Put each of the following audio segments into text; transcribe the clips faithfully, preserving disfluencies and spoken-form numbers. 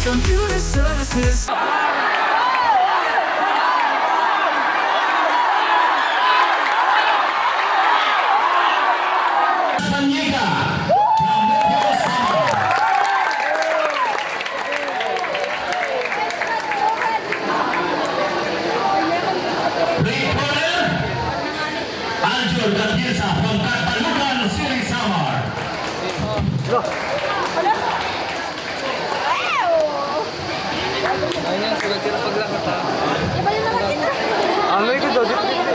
Computer services. Sanyika from Metro Samar. Red corner, Aljur Gatisa from Catbalogan City, Samar. Ayan, sunod ka na paglakas, ha? Ano ito daw? Dito, dito, dito.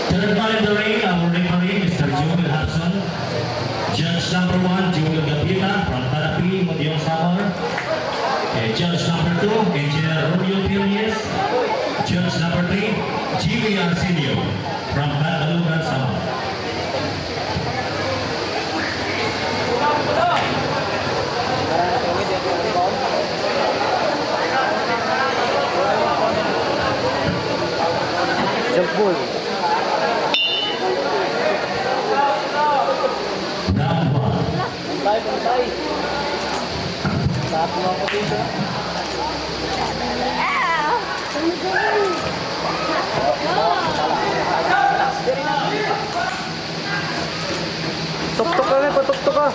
Third man in the ring, our referee, Mister Joel Hudson. Judge number one, Joel Gapita from Tanapi, Modiong, Samar. Okay, judge number two, Engineer Romeo Pirias. Judge number three, Jimmy Arsenio from Catbalogan, Samar. Jump ball. Round one. Bantay, bantay. Tapo ako dito. Tuktok ka na, patuktok ka.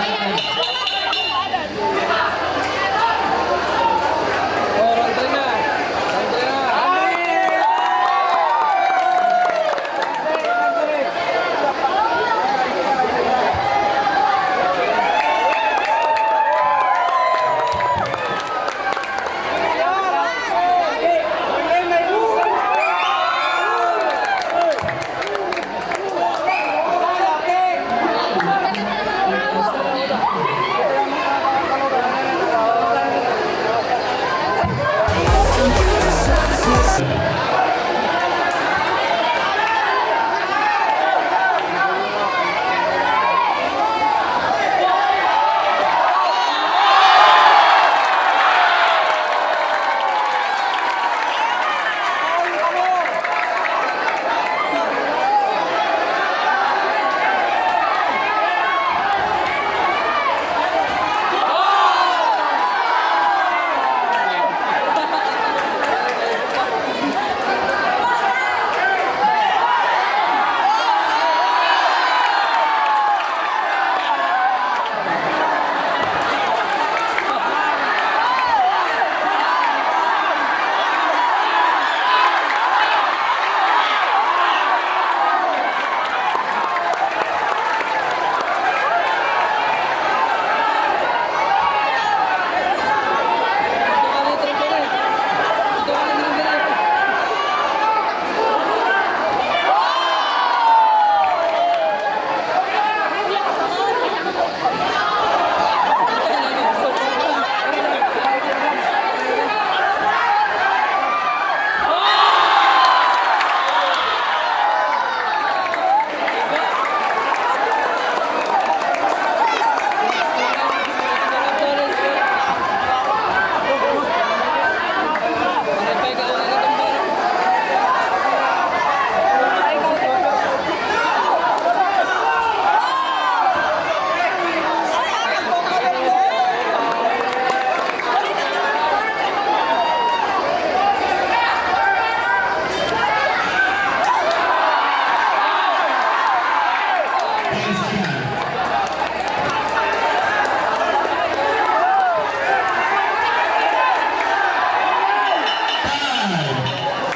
Time.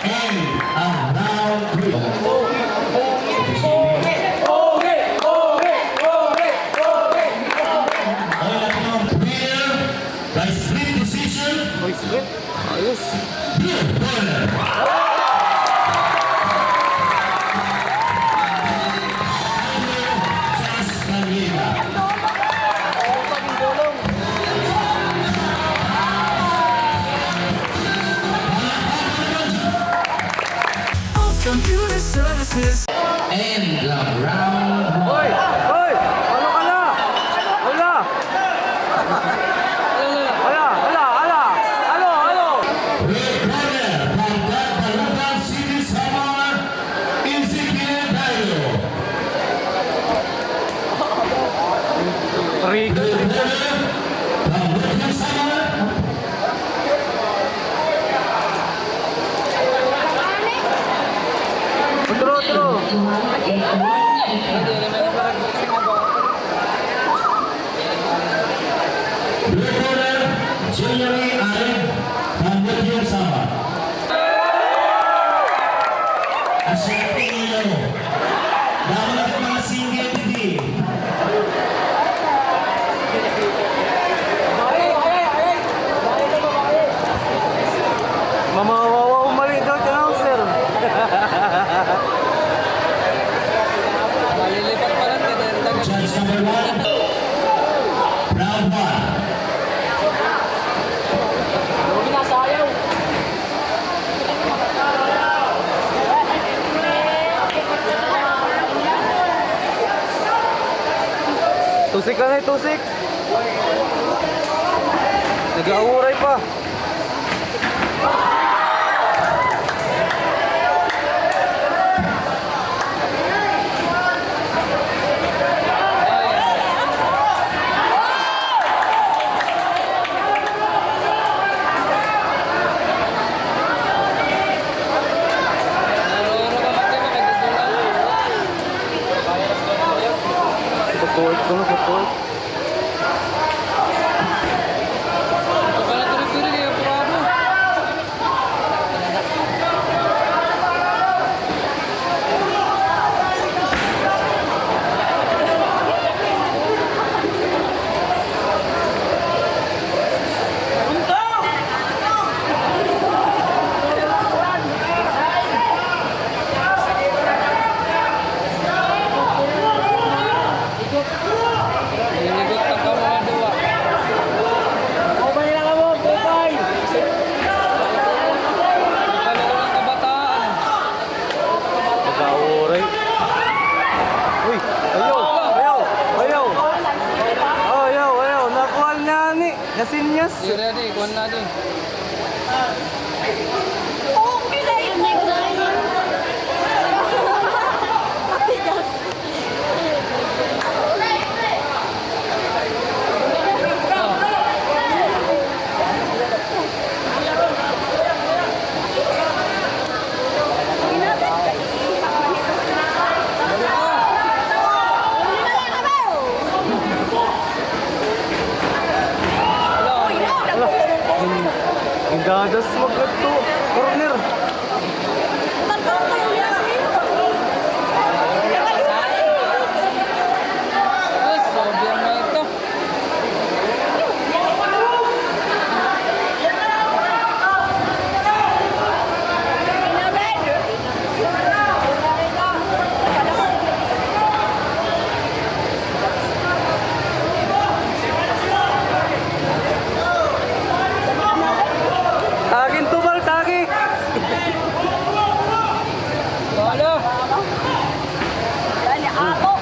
End of round three. All around player by split decision. Uy, split. Ayos. Blue corner. Just Manila. Computer services. End of round one. Hoy! Hoy! Ano ka na? Hala! Hala! Hala! Hala! Alo! Alo! Red corner from Tagbalugan City, Samar, Ezekiel Dairo. Rico. Red corner from Bukid Samar. Otro, otro. Blue corner, Jerry Allen, Tambutio Sama. Asya Pino. Damo na it mga single didi. Mamawawaw, mali daw it announcer. Judge number one. Round one. Tusik la, Nay, tusik. Nag-aawuray pa. Support ko, support. Nasinyas. Di, ready, kuha na, di. Ala, ang, ang gadas mo kadto, corner. Ay, sobra na ito. Akin to, Bal, taki. Wala. Dali, ako.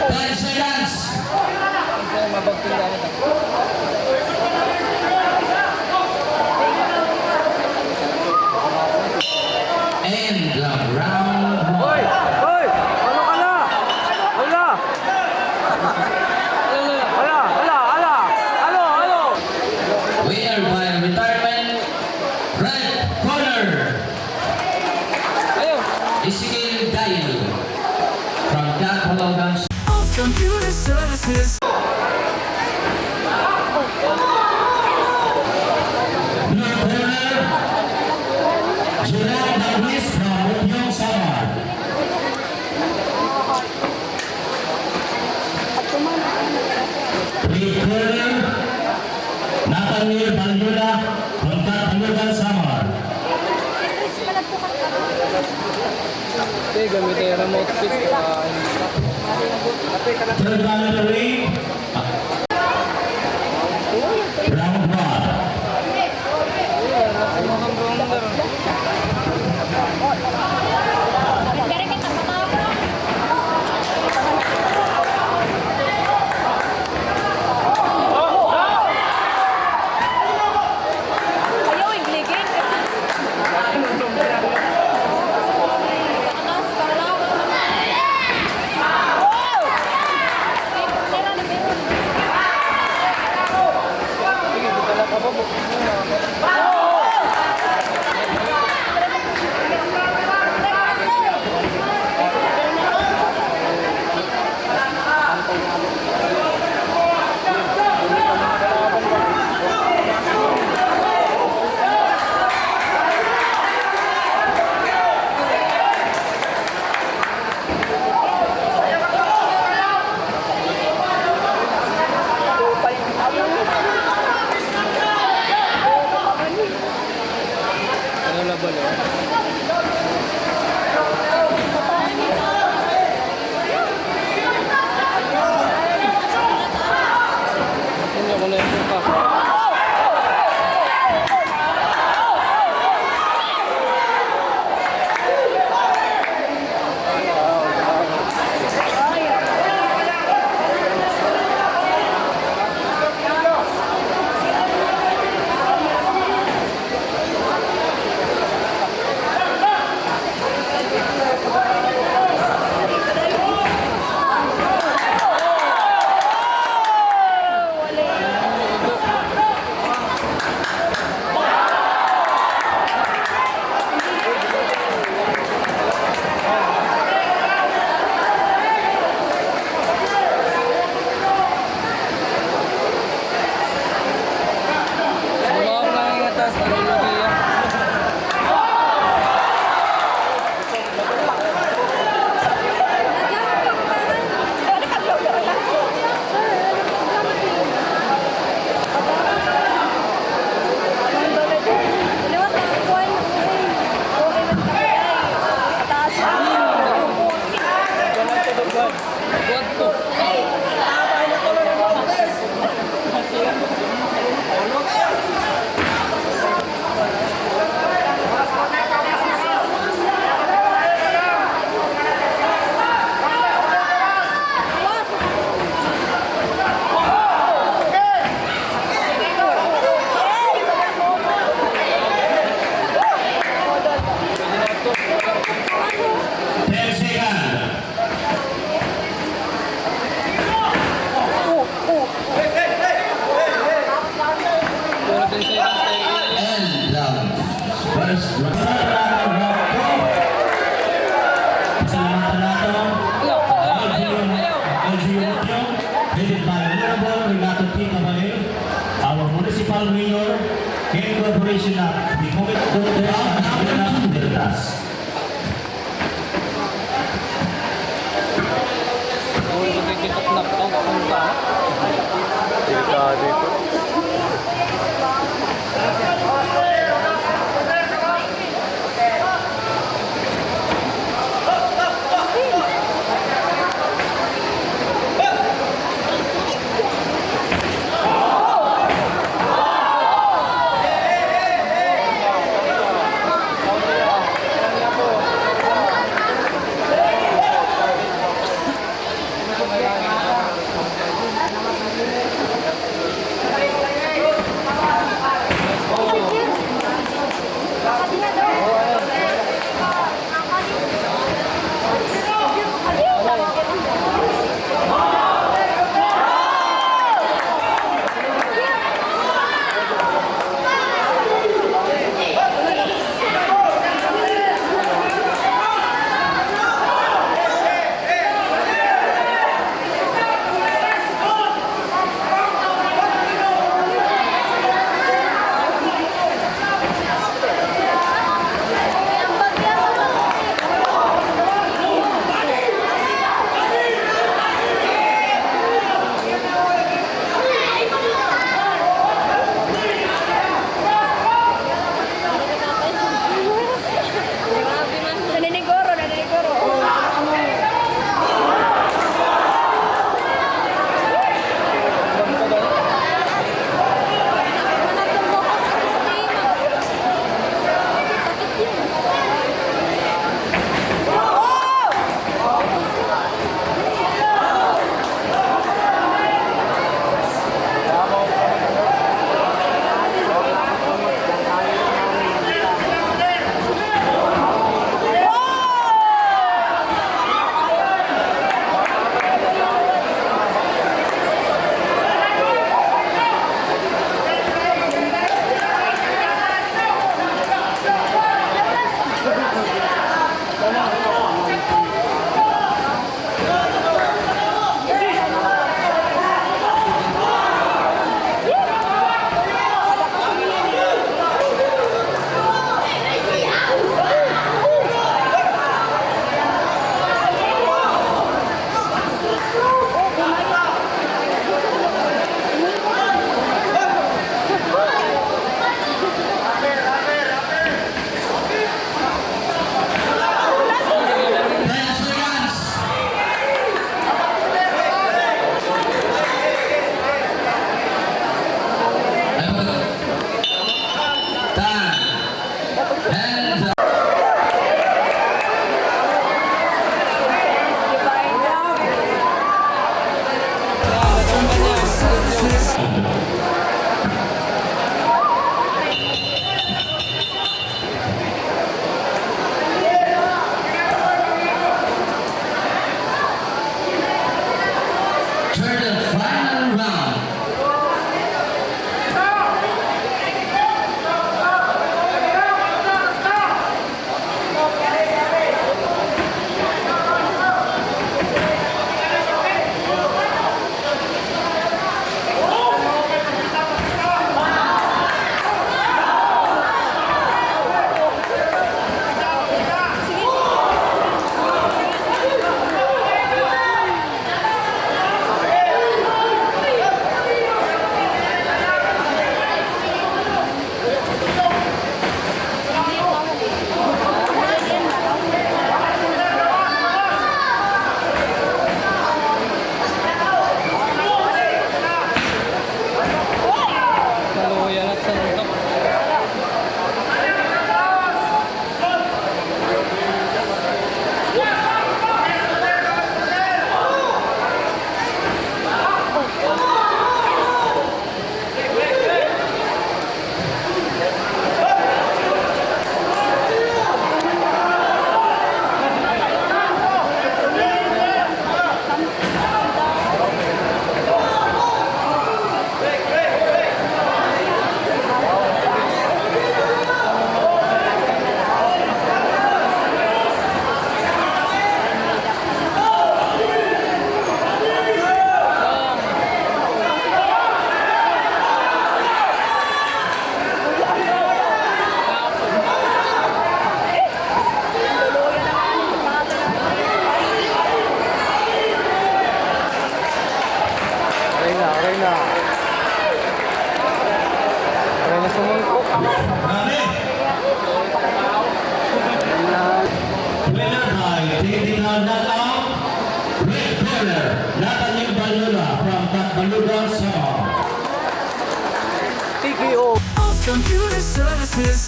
Five seconds. End of round one. Hoy! Hoy! Ano ka na? Hala! Hala! Hala! Hala! Alo! Alo! Winner by retirement, red corner. Ezekiel Dail from Catbalogan. Of Computer Services. Blue corner, Jerome Dagwis from Mutiyong, Samar. Red corner, Nathaniel Balyola from Catbalogan, Samar. Okay, gamitin na mouthpiece para third round of the ring. Round one. Ayaw igligid. Ni Hobbit Doctor Antonio Bertas. Delikado ito. Technical knockout, red corner, Natalie Balula from Catbalogan, Samar. T K O. Of Computer Services.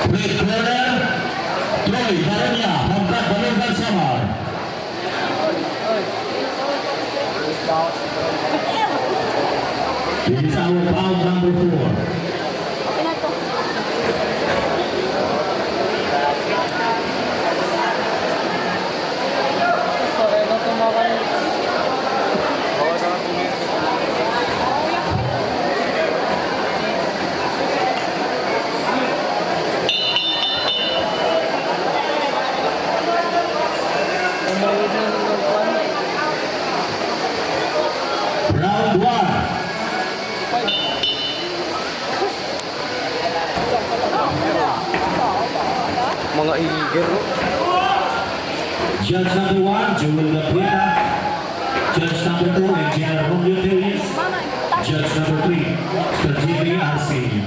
Red corner, Troy Baronia from Catbalogan, Samar. This is our foul number four. Round one. Mga iger, oh. Judge number one, Joel Gabriela. Judge number two, Engineer Romeo Tellez. Judge number three, Mister Jimmy Arcillo.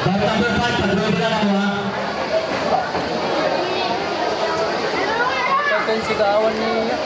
Bout number five, pag-ready na kamo, ha? Ito yung sigawan niya.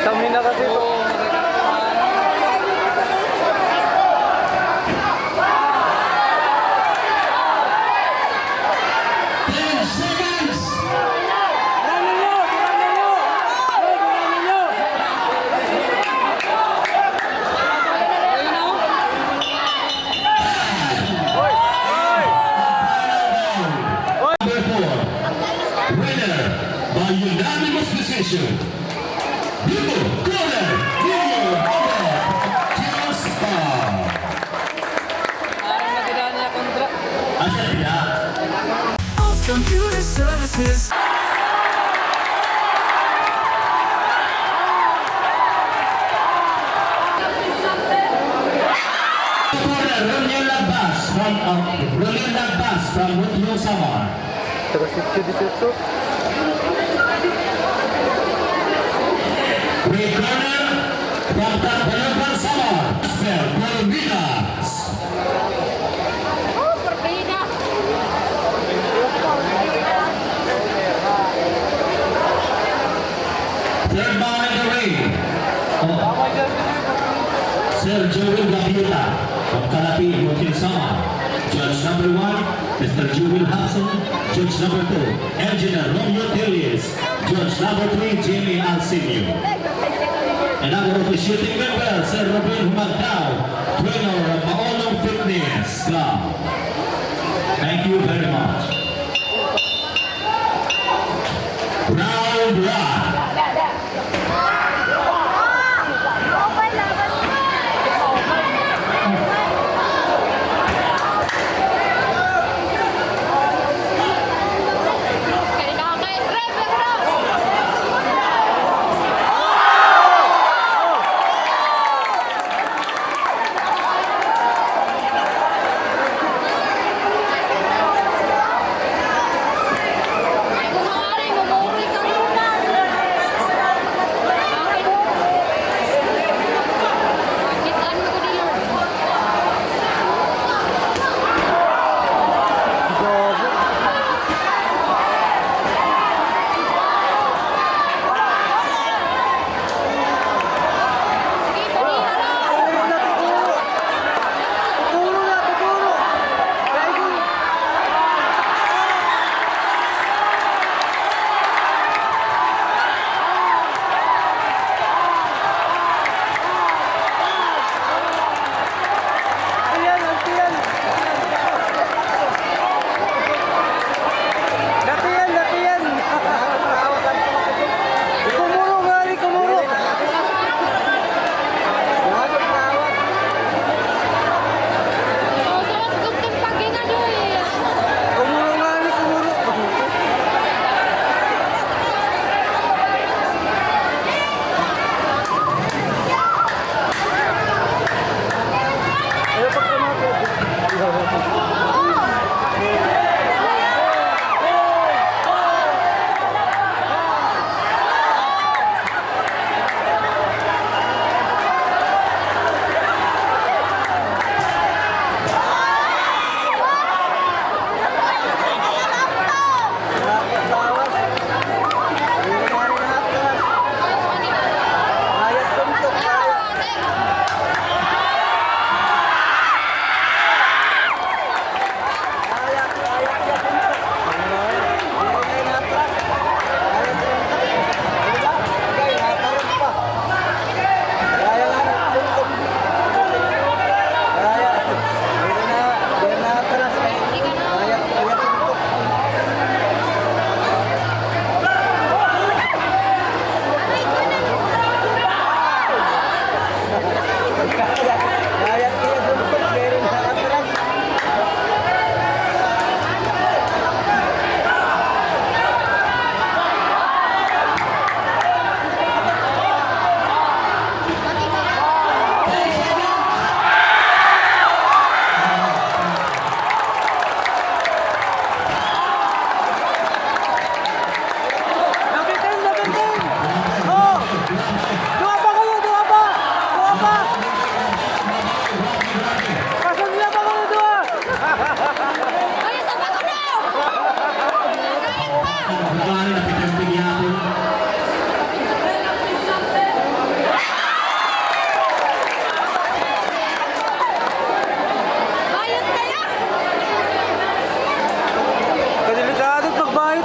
Stamina kasi ito. Ten seconds. Number four, winner by unanimous decision. Blue corner, Junior Robert Jasper. Asa sila? Of Computer Services. Corner, Romeo Lagbas from, uh, Romeo Lagbas from Butlo, Samar. Taga Sitio Distrito. Red corner from Tacloban, Samar, Jasper Corbidas. Third man in the ring. Oh. Sir Joel Gaviota from Calapi, Bukidnon, Samar. Judge number one, Mister Joel Hapson. Judge number two, Engineer Romeo Tellez. Judge number three, Jimmy Alsimio. And our officiating member, Sir Ruben Humagdao, trainer of Maolong Fitness Club. Thank you very much. Round one.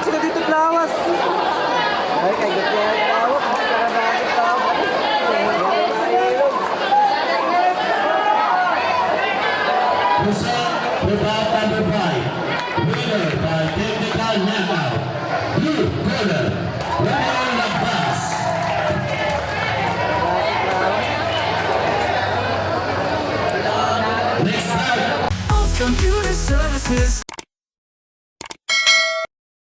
Dito lawas. Ay, kay gusto niya lawas. Magkakadami tao. Result, bout number five. Winner by technical knockout.